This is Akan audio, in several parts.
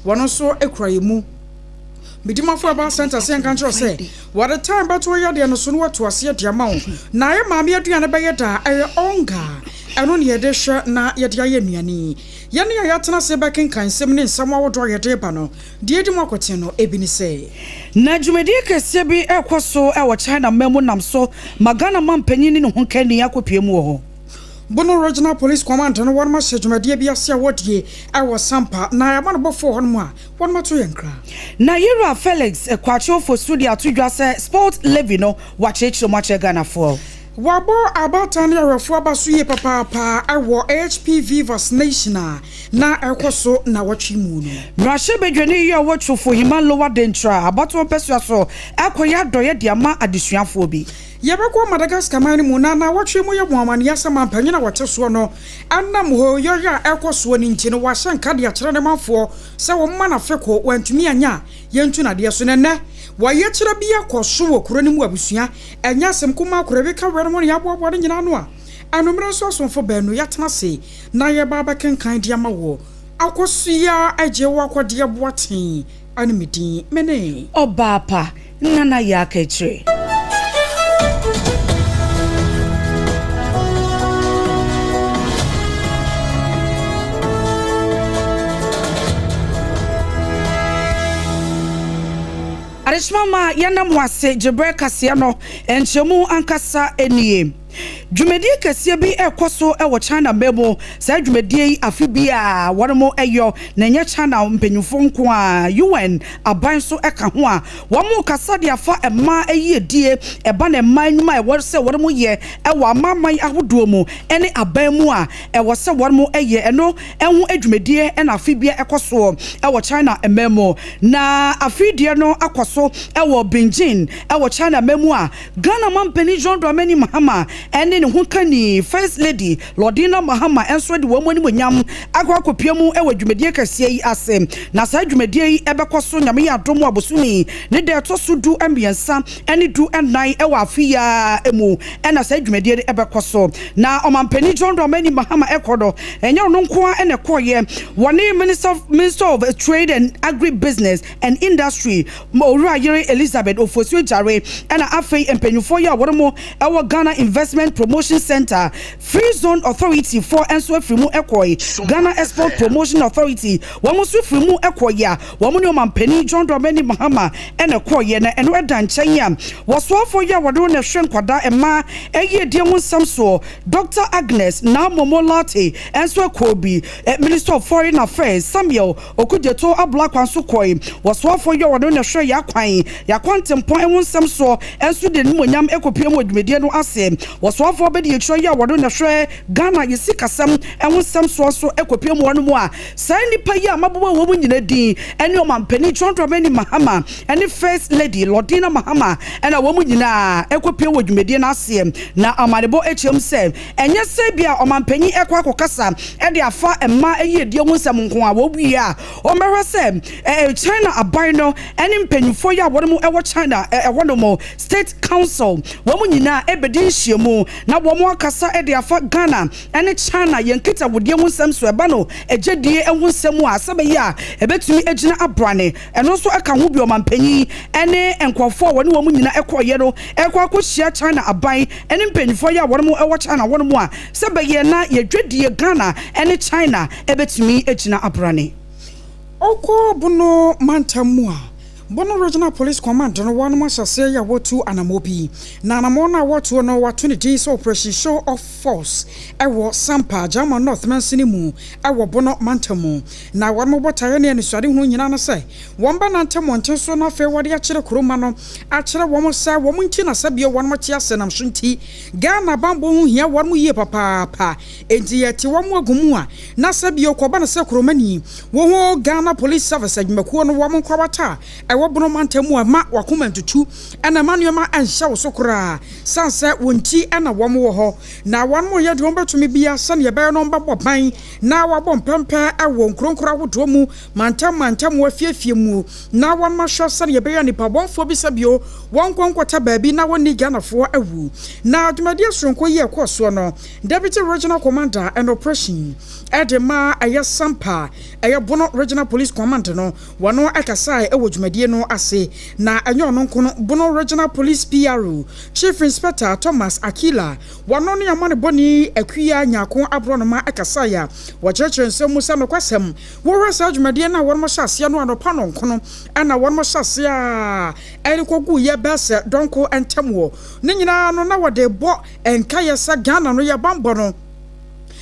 Wɔn nso kura yɛn mu. Medimafo Herbal Centre sɛ yɛnka nkyerɛ wo sɛ wɔde time bɛto wo yadeɛ no so na wɔatu aseɛ de ama wo. Na yɛ maame aduane bɛyɛ da a ɛyɛ ɔnga. Ɛno na yɛde hwɛ na yɛde ayɛ nnuane yi. Yɛne a yɛatena ase bɛkenkan nsɛm ne nsɛm ahodoɔ a yɛde reba no, deɛ ɛdi mu akɔten no ebi ne sɛ. Na dwumadie kɛseɛ bi rekɔ so wɔ China man mu nam so ma Ghana manpanin ne ne ho kani akɔpue mu wɔ hɔ. Bono Regional Police Command no wɔnom ahyɛ dwumadie bi ase a wɔdie wɔ Sampa na amanobɔfoɔ wɔ hɔnom a wɔnom ato yɛn nkra. Na Yewura Felix Kwakye Ofosu de ato dwa sɛ Sport Levy no wɔakyerɛkyerɛ mu akyerɛ Ghanafoɔ. Wɔabɔ abaatan ne awerɛfoɔ aba so yie papaapa wɔ HPV vaccination a na ɛrekɔ so nnawɔtwe mu no. Mmarahyɛbadwani yi a ɔwɔ Twofo-Himan Lower Denkyira abatoɔ mpɛsoa so rekɔyɛ adɔeɛ de ama adesuafoɔ bi. Yɛbɛkɔ Madagascar man no mu na naawɔtwe mu yɛ mo amanneɛ sɛ manpanyin a wɔte soɔ no ɛnam hooyɔyɔ a ɛrekɔ soɔ no nti no wahyɛ nka de akyerɛ ne manfoɔ sɛ wɔmma no afe ko wantumi anyɛ a yɛntu no adeɛ so na ɛnnɛ wɔayɛkyerɛ bi akɔ so wɔ kuro no mu abusua ɛnyɛ asɛm kumaa koraa bi ka werɛ no ho ne yɛaboaboa no nyinaa ano a anwummerɛ nso asomfo baanu yɛatena ase na yɛreba abɛkenkan de ama woɔ Akosua agye wo akɔdeɛ boaten Ɛne me din, me ne. Ɔbaa pa, Nana Yaa Kakyire. Adehyema ma yɛnam mo ase gyebrɛ kaseɛ no nkyerɛmu ankasa nie. Dwumadie kɛseɛ bi rekɔ so wɔ China mma mu. Saa dwumadie yi afe biara wɔn yɔ, na ɛnyɛ China mpanyinfoɔ nko ara, UN aban nso ka ho a wɔn rekasa de afa mmaa yiedie, ɛba no mmaa nnwuma a ɛwɔ sɛ wɔn yɛ wɔ amanaman ahodoɔ mu ne aban mu a ɛwɔ sɛ wɔn yɛ, ɛno ho dwumadie na afe biara ɛkɔ soɔ wɔ China mma mu. Na afe deɛ no akɔ so wɔ Beijing wɔ China mma mu a Ghana Mampanin John Dramani Mahama ne ne hokani First Lady Lordina Mahama nso de wɔn animuonyam akɔ akɔpia mu wɔ dwumadie kɛseɛ yi ase. Na saa dwumadie yi bɛkɔ so Nyame yɛ adom a bosome yi ne da ɛtɔ so du mmiɛnsa ne du nnan wɔ afe yi ara mu na saa dwumadie no bɛkɔ so. Na Ɔmampanin John Dramani Mahama kɔ no, ɛnyɛ ɔno nko ara na ɛkɔeɛ, wɔne Minister Minister of Trade and Agri Business and Industry, Owura Yere Elizabeth Ofosu Agyare ɛna afei mpanyinfoɔ yi a wɔn wɔ Ghana Investment Promotion Centre, Free Zone Authority foɔ nso afiri mu kɔe, Ghana Export Promotion Authority wɔn nso firi mu kɔeɛ a wɔn ne Ɔmanpanin John Dramani Mahama na ɛkɔeɛ na ɛno ɛda nkyɛn a wɔsoafoɔ yi a wɔde wɔn na ɛhwɛ nkwadaa mmaa ayiedie ho nsɛm soɔ Doctor Agnes Naa Momo Lartey nso kɔɔ bi, Minister of Foreign Affairs Samuel Okudzeto Ablakwa nso kɔe. Wɔsoafoɔ yi a ɔno na ɛhwɛ yɛn akwan, yɛn akwantempɔn ho nsɛm soɔ nso de n'animuonyam kɔpue mu wɔ dwumadie no ase. Wɔsoafoɔ abadiakyire yi a ɔno na ɛhwɛ Ghana yɛn sikasɛm ho nsɛm soɔ nso kɔpue mu hɔnom a saa nnipa yi a mabobɔ wɔn nyinaa din ne Ɔmanpanin John Dramani Mahama ne First Lady Lordina Mahama na wɔn nyinaa kɔpue wɔ dwumadie no aseɛ. Na amanebɔ kyerɛ mu sɛ Ɛnyɛ sɛ ebia ɔmanpanyin rekɔ akɔkasa de afa mmaa ayiedie ho nsɛm nko ara, wɔwie a wɔbɛhwɛ sɛ China aban no ne mpanyinfoɔ yi a wɔn wɔ China ɛhɔnom State Council wɔn nyinaa ɛbɛdi nhyiamu na wɔn akasa de afa Ghana ne China yɛn nkitahodie ho nsɛm so ɛba no agyedie ho nsɛm a sɛ bɛyɛ a ɛbɛtumi agyina abrane ɛno nso ɛka ho bi ɔmanpanyin ne nkurɔfoɔ a wɔne wɔn nyinaa ɛkɔɔyɛ no ɛkɔ akɔhyia China aban ne mpanyinfoɔ yi a wɔnom wɔ China hɔnom a sɛ bɛyɛ na yɛ dwadie Ghana ne China bɛtumi agyina abrane. Ɔkɔ Bono mantam mu a, Bono Regional Police Command no wɔnom ahyɛaseɛ yɛ a wɔtu anamɔ bi. Na anamɔ no a wɔtuo no wɔato ne din sɛ Operation Show Off Force wɔ Sampa, German North mansini mu wɔ Bono mantam mu. Na wɔnom botaeɛ ne anisoadehunu nyinaa ne sɛ wɔbɛnante mmɔnten so na afei wɔde akyerɛ kuro mma no akyerɛ wɔn sɛ wɔn nti na sɛ bio wɔnom te ase nam so nti Ghana banbɔ ho hia wɔnom yie papaapa enti yɛte wɔn agu mu a na sɛ bio kɔba no sɛ kuromani wɔ ho Ghana Police Service adwumakuo no wɔn nkorabata a ɛwɔ. ɛwɔ Bono mantam mu a mma w'akoma ntutu na mma nneɛma nhyɛ wo so koraa sane sɛ wo nti na wɔn wɔ hɔ. Na wɔn reyɛ deɛ wɔbɛtumi biara sɛdeɛ ɛbɛyɛ na wɔbɛbɔ ban na wɔabɔ mpɛmpɛ wɔ nkuro nkuro ahodoɔ mu, mantam mantam mu, afie afie mu na wɔahwɛ sɛdeɛ ɛbɛyɛ a nnipa bɔnfoɔ bi sɛ bio wɔnkɔ nkɔta baabi na wɔnni Ghanafoɔ awu. Na dwumadie soronko yi a ɛkɔɔ soɔ no, Deputy Regional Commander and Operation de ma ɛyɛ Sampa, ɛyɛ Bono Regional Police Command no, wɔno kasae wɔ dwumadie no ase. Na ɛnyɛ ɔno nko no, Bono Regional Police PRO, Chief Inspector Thomas Akila, wɔno ne amanebɔni Akua Nyarko Aborɔnoma kasae a wɔkyerɛkyerɛ nsɛm mu sɛ nokwasɛm wɔwura saa dwumadie no a wɔnom hyɛ aseɛ no anɔpa nɔnkono na wɔnom hyɛ aseɛ a ɛde kɔguiɛ bɛɛ sɛ dɔnko ntam wɔ ne nyinaa no na wɔde bɔ nkaeɛ sɛ Ghana no yɛ banbɔ no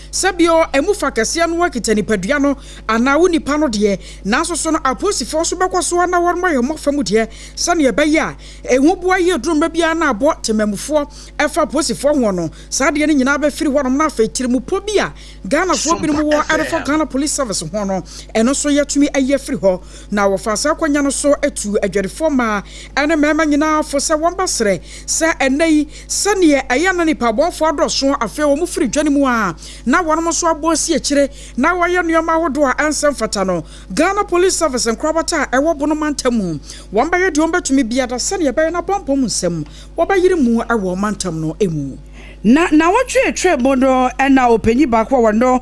Sɛ bio, emu fa kɛseɛ no ara kita nipadua no anaa wo nipa no deɛ, nanso so no apolisifoɔ nso bɛkɔ so ara na wɔrema yɛn mmɔ fa mu deɛ sɛdeɛ ɛbɛyɛ a ehu boa yi aduru mmerɛ biara na abɔ temammufoɔ ɛfa apolisifoɔ hoɔ no, saa adeɛ no nyinaa bɛfiri hɔnom na afei tirimupɔ bi a Ghanafoɔ binom wɔ ɛrefa Ghana Police Service ho no, ɛno nso yɛatumi ayi afiri hɔ. Na wɔfaa saa akwanya no so tuu adwadifoɔ mmaa ne mmarima nyinaa fo sɛ wɔbɛsrɛ sɛ ɛnnɛ yi sɛdeɛ ɛyɛ a na nnipa abɔnfoɔ adɔɔso afei wɔn firi dwa no mu a na wɔnom nso abɔ asi akyire na wɔyɛ nnoɔma ahodoɔ a ɛnsɛ mfata no, Ghana Police Service nkorabata a ɛwɔ Bono mantam mu wɔn bɛyɛ deɛ wɔn bɛtumi biada sɛdeɛ ɛbɛyɛ na bɔnbɔ mu nsɛm wɔbɛyere mu wɔ mantam no mu. Na naawɔtwe a etwaa mu no na ɔpanyin baako a ɔno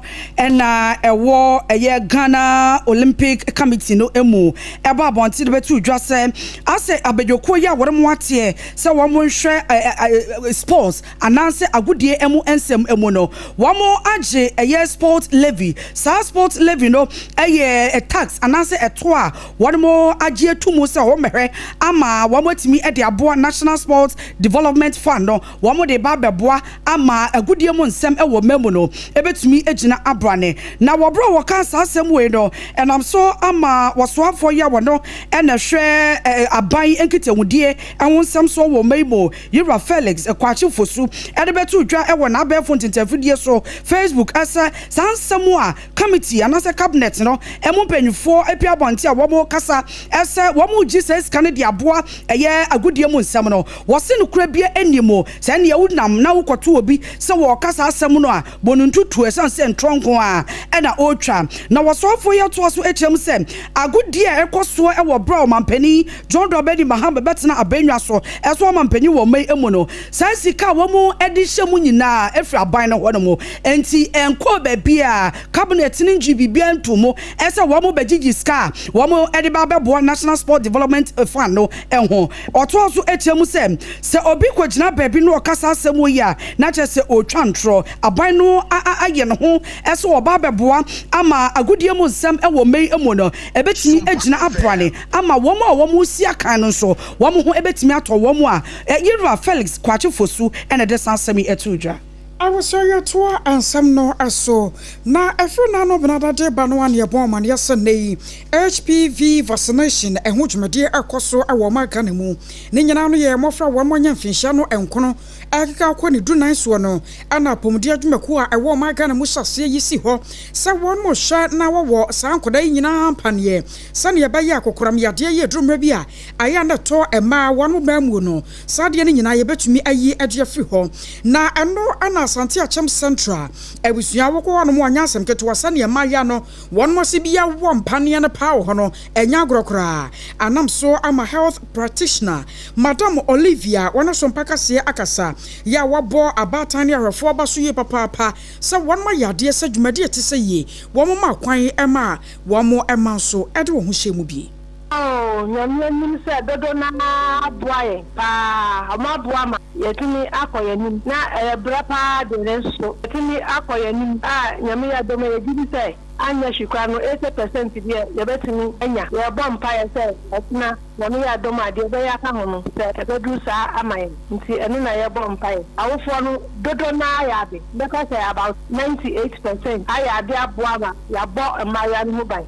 na ɛwɔ ɛyɛ Ghana Olympic Committee no mu ɛbɔ abɔnten de bɛto dwa sɛ asɛ abadwakuo yi a wɔn ateɛ sɛ wɔn nhwɛ sports anaasɛ agodie mu nsɛm mu no wɔn agye ɛyɛ sport levy. Saa sport levy no ɛyɛ tax anaasɛ ɛto a wɔn agye ato mu sɛ wɔn mɛhwɛ ama wɔn atumi de aboa National Sports Development Fund no. Wɔde ba abɛboa ama agodie mu nsɛm wɔ mma mu no bɛtumi agyina abrane. Na wɔ berɛ a wɔkaa saa asɛm wei no, ɛnam so ama wɔsoafoɔ yi a wɔno na ɛhwɛ aban nkitahodie ho nsɛm soɔ wɔ mma yi mu, Yewura Felix Kwakye Fosu de bɛtoo dwa wɔ n'abɛɛfo ntentafidie so, Facebook, sɛ saa nsɛm a committee anaasɛ cabinet no mu mpanyinfoɔ apue abɔnten a wɔrekasa sɛ wɔregye saa sika no de aboa ɛyɛ agodie mu nsɛm no, wɔse nokorɛ bia nni mu. Sɛ ɛnneɛ wonam na wokɔto obi sɛ wɔreka saa asɛm no a, bɔ no ntutuo ɛsiane sɛ ntorɔ nko ara na ɔretwa. Na wɔsoafoɔ yi atoa so akyerɛ mu sɛ agodie a ɛkɔ soɔ wɔ berɛ a ɔmanpanin John Dramani Mahama bɛtena abannwa so sɛ ɔmanpanin wɔ ɔman yi mu no, saa sika a wɔde hyɛ mu nyinaa firi aban no hɔ nom, enti ɛnkɔɔ baabiara. Cabinet no ngyee biribiara ntoo mu sɛ wɔbɛgyegye sika a wɔde ba abɛboa National Sport Development Fund no ho. Ɔtoaa so kyerɛ mu sɛ, sɛ obi kɔgyina baabi na ɔka saa asɛm wei a, na kyerɛ sɛ ɔretwa ntorɔ. Aban no ayɛ ne ho sɛ ɔreba abɛboa ama agodie mu nsɛm wɔ ɔman yi mu no bɛtumi agyina abrane ama wɔn a wɔresi akan no nso wɔn ho bɛtumi atɔ wɔn a Yerua Felix Kwakye Fosu na ɛde saa asɛm yi too dwa. Awosɔre toa nsɛm no so. Na ɛfiri n'ano benada de ba no a na yɛbɔ amaneɛ sɛ nnɛ yi HPV vaccination ɛho dwumadie ɛkɔ so wɔ ɔman Ghana mu. Ne nyinaa no yɛ mmɔfra a wɔn anya mfinhyia no nkono ɛkeka kɔ ne dunan soɔ no ɛna apɔmuden adwumakuo a ɛwɔ ɔman Ghana mu hyɛ aseɛ yi si hɔ sɛ wɔn hwɛ na wɔwɔ saa nkwadaa yi nyinaa mpaneɛ sɛdeɛ ɛbɛyɛ a kokoram yadeɛ yi aduru mmerɛ bi a ayɛ a na ɛtɔ mmaa wɔn mmamuo no Saa adeɛ no nyinaa yɛbɛtumi ayi de afiri hɔ. Na ɛno na Asante Akyem Central abusua wokɔ hɔ nom a nyɛ asɛm ketewa sɛdeɛ mmaayewa no wɔnom ase bi awɔ mpaneɛ no paa wɔ hɔ no ɛnyɛ agorɔ koraa. Anam so ama Health Practitioner Madam Olivia wɔn so mpa kaseɛ akasa yɛ a wabɔ abaatan ne ahwɛfoɔ aba so yie papaapa sɛ wɔnom ayɛ adeɛ sɛ dwumadie ɛte sɛ yie wɔn ma kwan ma wɔn mma nso de wɔn ho hyɛ mu bi. Oh, Nyame anim sɛ dodo no ara aboa yɛn paa, wɔn aboa ma yɛatumi akɔ yɛn anim, na ɛyɛ brɛ paa deɛ nanso yɛatumi akɔ yɛn anim a Nyame yɛ adom a yɛgye di sɛ anyɛ hwee koraa no 80 percent deɛ yɛbɛtumi anya. Yɛrebɔ mpaeɛ sɛ ɔkyena Nyame yɛ adom a deɛ ɛbɛyɛ aka ho no sɛ ɛbɛduru saa ama yɛn, nti ɛno na yɛrebɔ mpaeɛ. Awofoɔ no dodo no ara ayɛ ade, mɛka sɛ about 98 percent ayɛ ade aboa ma yɛabɔ mmaayewa no ho ban.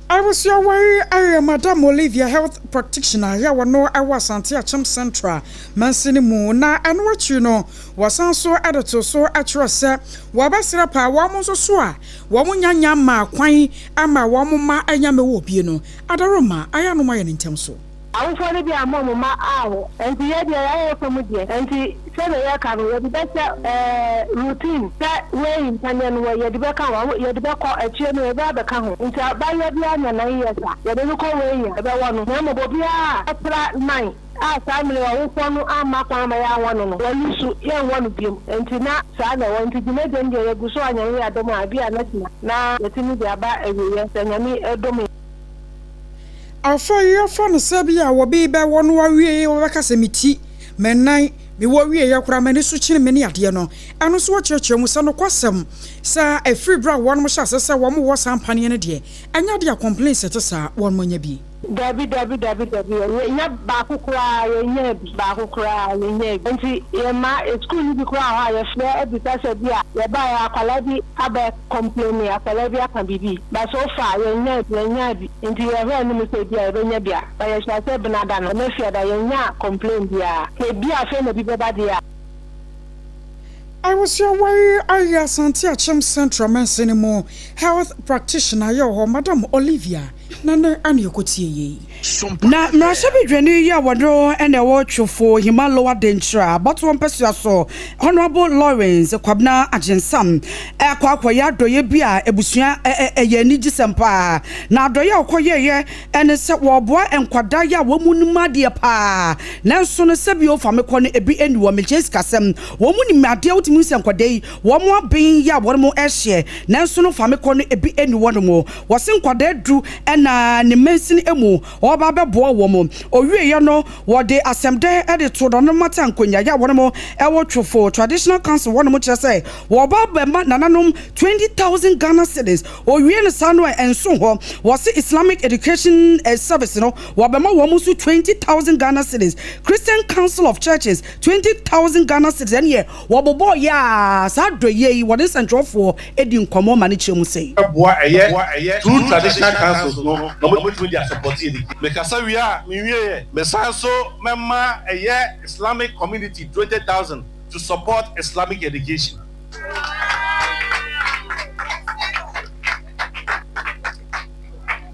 Abusua wei yɛ Madam Olivia Health Practitioner yɛ wɔno wɔ Asante Akyem Central mansini mu na ɛno akyiri no wɔsan so de too so kyerɛ sɛ wɔbɛsrɛ paa wɔn nso so a wɔn nya nya mmaa kwan ma wɔn mma nya mmɛwɔ obie no adaworoma ayɛ anom ayɛ no ntɛm so. Awofoɔ no bi ammɔ wɔn mma anwo, nti yɛ deɛ yɛayɛ yɛ fam deɛ, nti sɛdeɛ yɛka no yɛde bɛhyɛ ɛɛ routine sɛ wei mpaneɛ no wɔ yɛde bɛka ho, awo yɛde bɛkɔ akyire no yɛbɛba abɛka ho, nti abaayewa biara nya 9 years a yɛde no kɔ wei a yɛbɛwɔ no, na mmom obiara a ɔtra 9 a saa mmerɛ yi ɔwofoɔ no amma kwan amma yɛanwɔ no no walusu, yɛnwɔ no biom, nti na saa na ɛwɔ, nti dwumadie no deɛ yɛgu so a Nyame yɛ adom a ebia next month na yɛtumi de aba awieɛ sɛ Nyame dom yɛn. Afei yɛfa no sɛ bi a obi bɛwɔ no awiei ɔbɛka sɛ me ti, me nan, mewɔ awieeɛ koraa m'ani so kyene me ne adeɛ no. Ɛno nso wɔkyerɛkyerɛ mu sɛ nokwasɛm sɛ ɛfiri berɛ a wɔnom hyɛ aseɛ sɛ wɔn wɔ saa mpaneɛ no deɛ ɛnyɛ adeɛ a complaints ɛte saa wɔnom anya bi. Dabi dabi dabi dabi yɛnya baako koraa yɛnyaa bi baako koraa yɛnyaa bi nti yɛma sukuu no bi koraa wɔ hɔ a yɛfrɛ bisa sɛ bi a yɛbaeɛ akwadaa bi abɛ complaini akwadaa bi aka biribi but so far yɛnyaa bi yɛnyaa bi nti yɛhwɛ anim sɛ ebia yɛbɛnya bi a but yɛhyɛ aseɛ benada no ɛnɛ fiada yɛnyaa complain biara sɛ ebia afei na bi bɛba deɛ a. Abusua wei ayɛ Asante Akyem Central mansini mu health practitioner yɛ wɔ hɔ Madam Olivia na ne ɛna yɛkɔtie yei. Na mmarahyɛbadwani yi a wɔno na ɛwɔ Twofo Hima Lower Denkyira abatoɔ mpɛsoa so, Honourable Lawrence Kwabena Agyensam akɔ akɔyɛ adɔeɛ bi a abusua ɛyɛ anigyesɛm paa. Na adɔeɛ a ɔkɔyɛeɛ ne sɛ wɔreboa nkwadaa yi a wɔn nim adeɛ paa nanso no sɛbi o fa mekɔ no ebi nni hɔ, mekyerɛ sikasɛm. Wɔn nim adeɛ, wotumi hu sɛ nkwadaa yi wɔn aben yi a wɔn ɛhyeɛ nanso no fa mekɔ no ebi nni hɔ nom. Wɔse nkwadaa du na ne mansini mu wɔba bɛboa wɔn. Owieɛ no wɔde asɛmdɛ de to nananom ata nkonnyaeɛ a wɔn ɛwɔ Twofo Traditional Council wɔnom kyerɛ sɛ wɔba bɛma nananom 20,000 Ghana cedis. Owie no saa no a ɛnso hɔ, wɔse Islamic Education Service no wɔbɛma wɔn nso 20,000 Ghana cedis, Christian Council of Churches 20,000 Ghana cedis. Ɛneɛ wɔbobɔɔ yɛ a saa dɔyɛ yi wɔde nsɛntwerɛfoɔ di nkɔmmɔ ma ne kyerɛ mu sei. Boa ɛyɛ through traditional councils no na wɔbɛtumi de asupɔte yɛ mekasa wie a menwieɛ mesan so mɛma ɛyɛ Islamic community 20,000 to support Islamic education.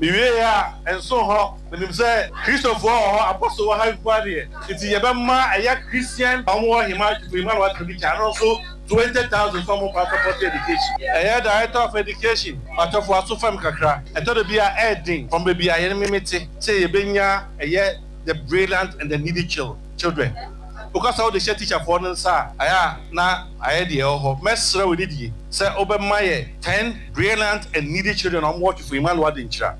Mewie a ɛnso hɔ, menim sɛ Kristofoɔ wɔ hɔ, apɔso wɔ ha nko adeɛ nti yɛbɛma ɛyɛ Christian a wɔwɔ Hima Hima na watena bi kyɛ ano nso 20,000 sɛ ɔmo pa support education. Ɛyɛ director of education atɔfo aso fam kakra ɛtɔ do bi a ɛɛden from baabi a yɛn meme te sɛ yɛbɛnya ɛyɛ the brilliant and the needy children. Wokasa wode hyɛ teacherfoɔ no nsa a, ɛyɛ a na ayɛ deɛ ɛwɔ hɔ. Mɛsrɛ wo nidie sɛ wobɛma yɛ 10 brilliant and needy children a wɔwɔ Twifo Emmanuel Adenkyira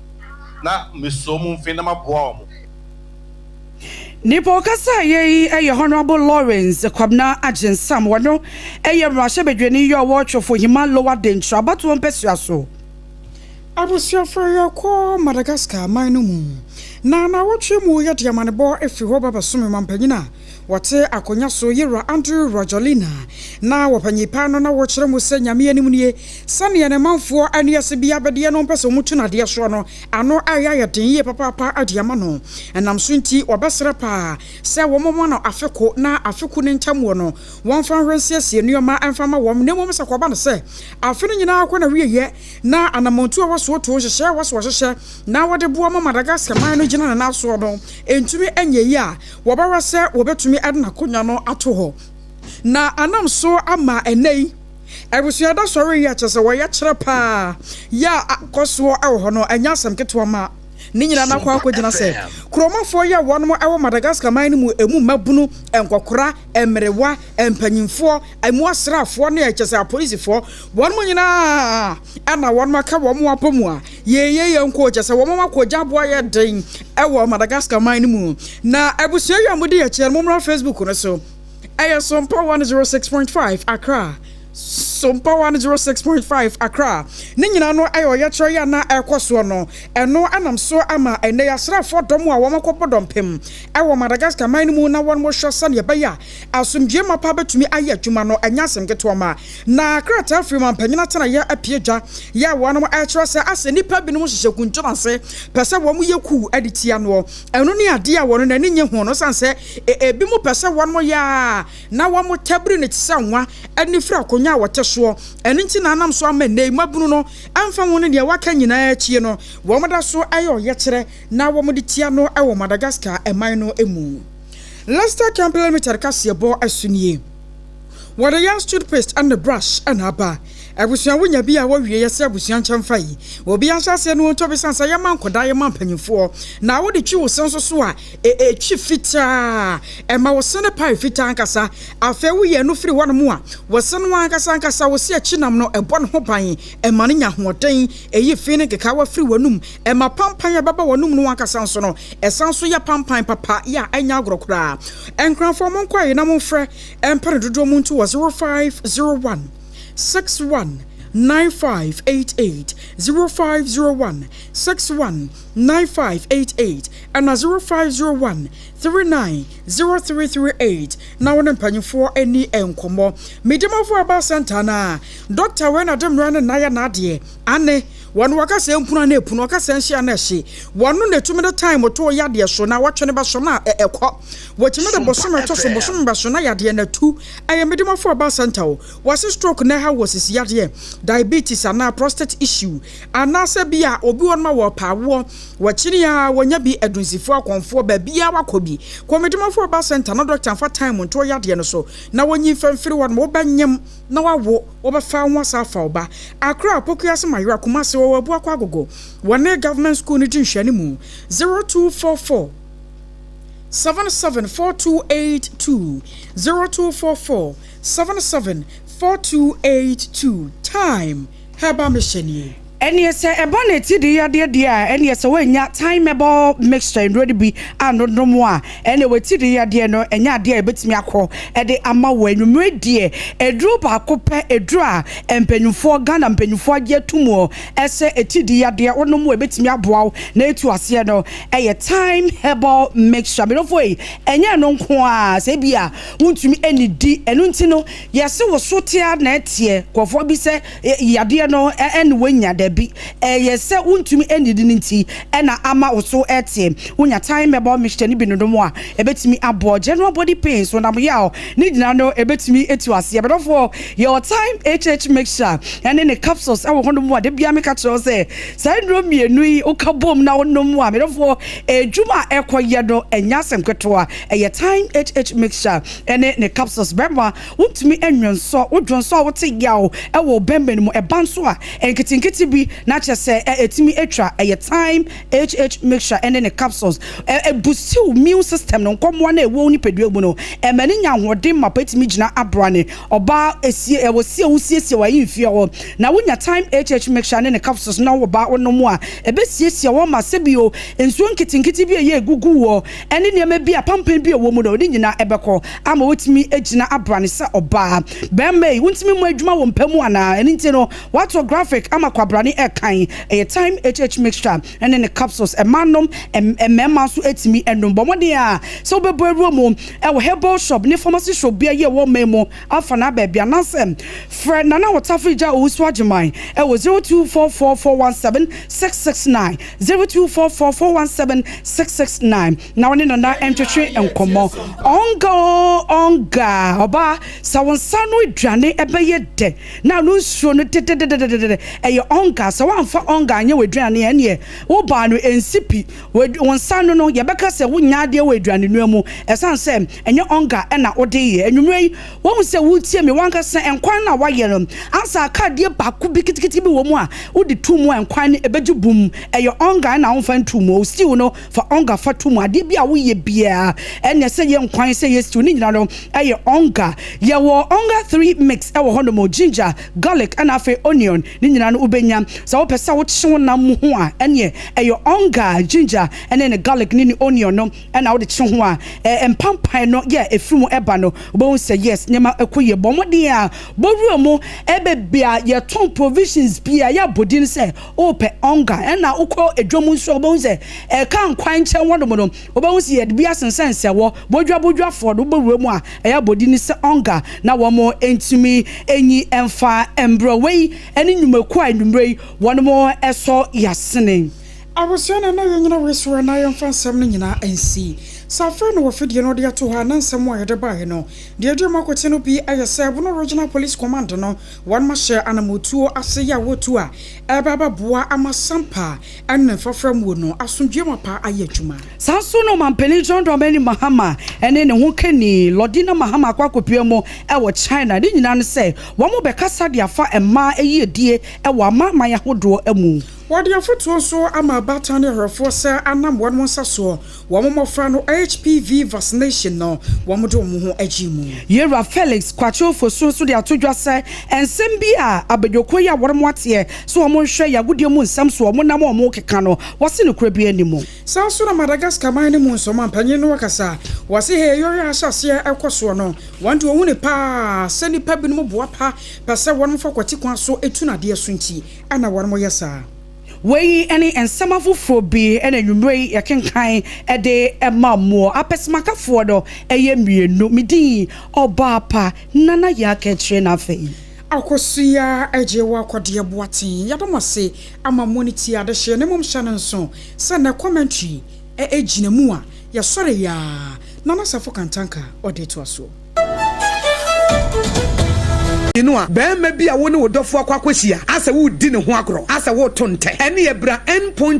na mesuo mu mfe na maboa wɔn. Nipa ɔkasa yɛ yi yɛ Honourable Lawrence Kwabena Agyensam, wɔno yɛ mmarahyɛbadwani yi a ɔwɔ Twofo Hima Lower Denkyira abatoɔ mpɛsua so. Abusuafo, yɛkɔ Madagascar man no mu na nawɔtwe mu yɛde amanebɔ ɛfiri hɔ ba bɛsome mampanyin a wɔte akonnwa so, yɛwura Andry Rajoelina, na wɔpanyin pa no na wɔkyerɛ mu sɛ Nyame anim nie, sɛneɛ ne manfoɔ ani ase bi abɛdeɛ no mpɛ sɛ wɔtu nadeɛ soɔ no ano ayɛ ayɛ den yie papaapa ade ama no. Ɛnam so nti wɔbɛsrɛ paa sɛ wɔmoma no afeko na afeko ne ntam wɔ no wɔmfa nhwɛ nsiesie nneɛma ɛmfa ma wɔn, na mmom sɛ kɔba no sɛ afe no nyinaa kɔ na wieyɛ na anammɔntu a wɔsoɔ to hyehyɛ a wɔso wɔhyehyɛ na wɔde boa ma Madagascar man no gyina ne nan soɔ no ntumi nyɛ yi a, wɔbɛwɛ sɛ wɔbɛtumi de n'akonnwa no ato hɔ. Na anam so ama ɛnɛ yi abusua da sɔre yi a kyerɛ sɛ wɔyɛ kyerɛ paa yɛ a akɔ soɔ wɔ hɔ no ɛnyɛ asɛm ketewa ma ne nyinaa no akɔ akɔgyina sɛ kuromafoɔ yɛ wɔnom ɛwɔ Madagascar man no mu, emu mmabunu, nkɔkora, mmerewa, mpanyimfoɔ, emu asraafoɔ ne ɛkyɛ sɛ apolisifoɔ, wɔnom nyinaa ɛna wɔnom aka wɔn abɔ mu a yɛyɛ yɛn nko kyɛ sɛ wɔn akɔgya aboa yɛ den ɛwɔ Madagascar man no mu. Na abusua yi a mode yɛkyerɛ no, mommra Facebook no so, ɛyɛ Sompa 106.5 Accra. So Sompa 106.5 Accra. Ne nyinaa no ɛyɛ ɔyɛkyerɛ yi a na ɛrekɔ soɔ no. Ɛno ɛnam so ama ɛnnɛ yi asraafoɔ dɔm a wɔakɔbɔ dɔmpem ɛwɔ Madagascar man no mu na wɔhwɛ sɛdeɛ ɛbɛyɛ a asomdwoeɛ mapa bɛtumi ayɛ adwuma no ɛnyɛ asɛm ketewa ma. Na krataa firi mampanyin atenaeɛ apue dwa yɛ a wɔnom ɛrekyerɛ sɛ asɛ nnipa binom hyehyɛ kuntun ase pɛ sɛ wɔn yɛ kuw de tia noɔ. Ɛno ne adeɛ a wɔn n'ani nye ho no sane sɛ ebinom pɛ sɛ wɔn yɛ a na wɔn tabiri no te sɛ nwa ne firi akonnwa a wɔte soɔ. Ɛno nti na anam so ama nnɛ yi mmabunu no ɛmfa ho ne deɛ waka nyinaa akyi no, wɔn da so yɛ ɔyɛkyerɛ na wɔn de tia no wɔ Madagascar man no mu. Lester Company Limited kaseɛbɔ so nie. Wɔde yɛn toothpaste ne brush na aba. Abusua wonya bi a wɔwie yɛ sɛ abusua nkyɛmfa yi. Obi ahyɛ aseɛ no wɔntɔ bi sane sɛ yɛma nkɔdaa, yɛma mpanyinfoɔ. Na wode twi wo se nso so a, ɛtwi fitaa. Ɛma wo se no pae fitaa ankasa. Afei woyɛ no firi hɔnom a, wo se no ankasa ankasa wo se akyi nam no ɛbɔ ne ho ban. Ɛma no nya ahoɔden. Ɛyi fi ne nkekaawa firi w'anum. Ɛma pampan a ɛbɛba w'anum no ankasa nso no, ɛsan so yɛ pampan papa yɛ a ɛnyɛ agorɔ koraa. Nkranfoɔ monkɔ ayi na momfrɛ ɛmpɛ no dodoɔ mu nto wɔ 0501 61 9588, 0501 61 9588 ɛna 0501 39 0338 na wɔne mpanyinfoɔ ani nkɔmmɔ. Medimafo Aba Center na Dr. Wei na de mmerɛ ne nayɛ n'adeɛ ane wɔn wɔka sɛ mpunu na epunu, wɔka sɛ nhyia na ɛhye wɔn no na etumi de time to yadeɛ so na wɔtwe ne ba so na ɛkɔ. Wɔtumi de bosom ɛtɔ so, bosom bɛ so na yadeɛ na tu. Ɛyɛ Medimafo Aba Center o. Wɔsi stroke na ɛha wɔ sisi yadeɛ, diabetes anaa prostate issue, anaasɛ bi a obi wɔn ma wɔ paawoɔ wɔkyini a wɔnya bi adunsifoɔ akɔnfoɔ baabiara wakɔ bi kɔ Medimafo Aba Center na doctor nfa time nto yadeɛ no so na wɔnyi mfɛmfiri wɔn wɔbɛnyam na wawo wɔbɛfa ho asa afa ɔba. Akra Pokuase Mayera, Kumase wɔwɔ Abuakɔ Agogo, wɔne government school no di nhwɛne mu. 0244 774282, 0244 774282. Time Herbal Mission nie. Ɛneɛ sɛ ɛba na ɛti de yadeɛ deɛ a, ɛneɛ sɛ woanya Time Herbal Mixture nnuro no bi anonom a, ɛneɛ wɔti de yadeɛ no ɛnyɛ adeɛ a ɛbɛtumi akɔ ɛde ama wɔ. Anwummerɛ deɛ, aduro baako pɛ, aduro a mpanyinfoɔ Ghana mpanyinfoɔ agye atum wɔ ɛsɛ ɛti de yadeɛ wonom a ɛbɛtumi aboa wo na ɛtu aseɛ no, ɛyɛ Time Herbal Mixture. Medɔfoɔ yi, ɛnyɛ no nko a sɛ ebi a wontumi ɛnidi ɛno nti no yɛse wo so tea na ɛteɛ nkurɔfoɔ bi sɛ yadeɛ no ɛne woanya dabi, ɛyɛ sɛ wontumi ɛnidi no nti ɛna ama wo so ɛteɛ. Wonya Time Herbal Mixture no bi nonom a, ɛbɛtumi aboɔ general body pain so nam yaw ne nyinaa no ɛbɛtumi ɛtu aseɛ. Bɛdɔfoɔ, yɛwɔ Time HH Mixture ɛne ne capsules ɛwɔ hɔnom a da bia meka kyerɛ wo sɛ saa nnuro mmienu yi woka bom na wonom a, medɔfoɔ, edwuma a ɛkɔyɛ no ɛnyɛ asɛm ketewa. Ɛyɛ Time HH Mixture ɛne ne capsules. Bɛrima wontumi ɛnwonsɔ, wodwonsɔ a wote yaw ɛwɔ bɛrima no mu, ɛba nso a nketenkete bi na kyerɛ sɛ ɛtumi atwa, ɛyɛ Time HH Mixture ɛne ne capsules. Ɛboost immune system no, nkɔmmoa no a ɛwɔ nipadua mu no, ɛma ne nya ahoɔden ma pɛtumi gyina abrane. Ɔbaa esie ɛwɔ sie a wosiesie wɔ ayi mfie hɔ na wonya Time HH Mixture ne ne capsules na wɔ ba wonom a, ɛbɛsiesie wɔn ma sɛbio nsuo nketenkete bi a ɛyɛ egugu wɔ ɛne nneɛma bi a pampan bi a ɛwɔ mu no ne nyinaa ɛbɛkɔ ama wotumi gyina abrane sɛ ɔbaa. Bɛrima yi wontumi mu adwuma wɔ mpa mu anaa, ɛno nti no wato graphic ama kwabrane ɛkan, ɛyɛ Time HH Mixture ɛne ne capsules. Ɛma nom, mmarima nso etumi ɛnom. Bɔ mmɔden a sɛ wobɛbɔ awura mu ɛwɔ herbal shop ne pharmacy shop bi a yɛ wɔ man mu afa na baabi anaasɛ frɛ Nana Wɔtafo Gya Owusu Agyeman ɛwɔ 0244417669, 0244417669 na wɔne Nana ntwetwe nkɔmmɔ. Ɔnga o ɔnga ɔbaa sɛ wo nsa no aduane ɛbɛyɛ dɛ na no nsuo no dededededede, ɛyɛ ɔnga. Sɛ woamfa ɔnga anyɛ w'aduane, ɛneɛ wobaa no ɛnsi pi. Wo nsa no yɛbɛka sɛ wonya adeɛ wɔ aduane noa mu ɛsiane sɛ ɛnyɛ ɔnga ɛna wode yɛ. Anwummerɛ yi wɔhu sɛ wotie me wankasa nkwan no a wayɛ no ansa aka adeɛ baako bi kitikiti bi wɔ mu a wode to mu a, nkwan no ɛbɛgye bum. Ɛyɛ ɔnga ɛna womfa nto mu. Stew no, fa ɔnga fa to mu. Adeɛ bi a woyɛ biara, ɛnɛ sɛ yɛ nkwan, sɛ yɛ stew ne nyinaa no, ɛyɛ ɔnga. Yɛwɔ ɔnga 3 mix ɛwɔ hɔnom, ginger, garlic ɛna afei onion ne nyinaa no wobɛnya. Sɛ wopɛ sɛ wokye wo nam ho a, ɛneɛ ɛyɛ Onga ginger ne ne garlic ne ne onion no na wode kye ho a, mpampan no yɛ a ɛfiri mu ba no, wobɛhu sɛ yes, nneɛma kɔ yie. Bɔ mmɔden a bɔ wura mu baabi a yɛtɔn provisions bi a yɛabɔ din sɛ wopɛ Onga. Ɛna wokɔ dwam nso a, wobɛhu sɛ ɛka nkwan nkyɛn hɔnom no, wobɛhu sɛ yɛde bi asensɛnsɛn hɔ. Bodwabodwafoɔ no, wobɛwura mu a, ɛyɛ abɔdin sɛ Onga na wɔn ntumi nyi mfa mbrɛ. Wei ne nnwumakuo a anwummerɛ yi wɔn sɔ yasene. Abusua no na yɛnyina wei so na yɛmfa nsɛm no nyinaa nsi. Sɛ afei na wɔ fidie no de ato hɔ a na nsɛm a yɛde baeɛ no deɛ ɛdi mu akoten no bi yɛ sɛ Bono Regional Police Command no wɔnom ahyɛ anamotuo ase yɛ a wɔtu a ɛreba abɛboa ama Sampa ne ne mfrafra muo no asomdwoeɛ mapa ayɛ adwuma. Saa nso na Ɔmanpanin John Dramani Mahama ne ne ho kani Lordina Mahama akɔ akɔpue mu wɔ China. Ne nyinaa ne sɛ wɔbɛkasa de afa mmaa yiedie wɔ amanaman ahodoɔ mu. Wɔde afotuo nso ama abaatan ne ahwɛfoɔ sɛ anam wɔn nsa soɔ wɔn mmɔfra no HPV vaccination no wɔn de wɔn ho agye mu. Yewura Felix Kwakye Ofosu nso de ato dwa sɛ nsɛm bi a abadwokuo yi a wɔn ateɛ sɛ wɔn nhwɛ yɛn agodie mu nsɛm so wɔn nam a wɔn rekeka no wɔse nokorɛ biara nni mu. Saa nso na Madagascar man no mu nso ɔmanpanyin no akasa. Wɔse heeyɔ yi a ahyɛ aseɛ rekɔ soɔ no wɔn deɛ wɔhu no paa sɛ nnipa binom boapa pɛ sɛ wɔn fa kwati kwan so tu no adeɛ so nti na wɔn yɛ saa. Wei ne nsɛm afoforɔ bi na anwummerɛ yi yɛkenkan de ma mo. Apɛsɛmakafoɔ no yɛ mmienu. Me din Ɔbaapa Nana Yaa Kɛkyerɛ na afei. Akosua Agyewa Kɔdeɛ Boateng. Yɛda mo ase ama mo ne tie adehyeɛ na mmom hyɛ no nso sɛ nnɛ commentary gyina mu a yɛsɔre yɛ a Nana Safo Kantanka ɔde toa soɔ. No a, barima bi a wo ne wo dɔfo akɔ akɔhyia asɛ woredi ne ho agorɔ, asɛ woreto ntɛ, ɛneɛ bra End Point.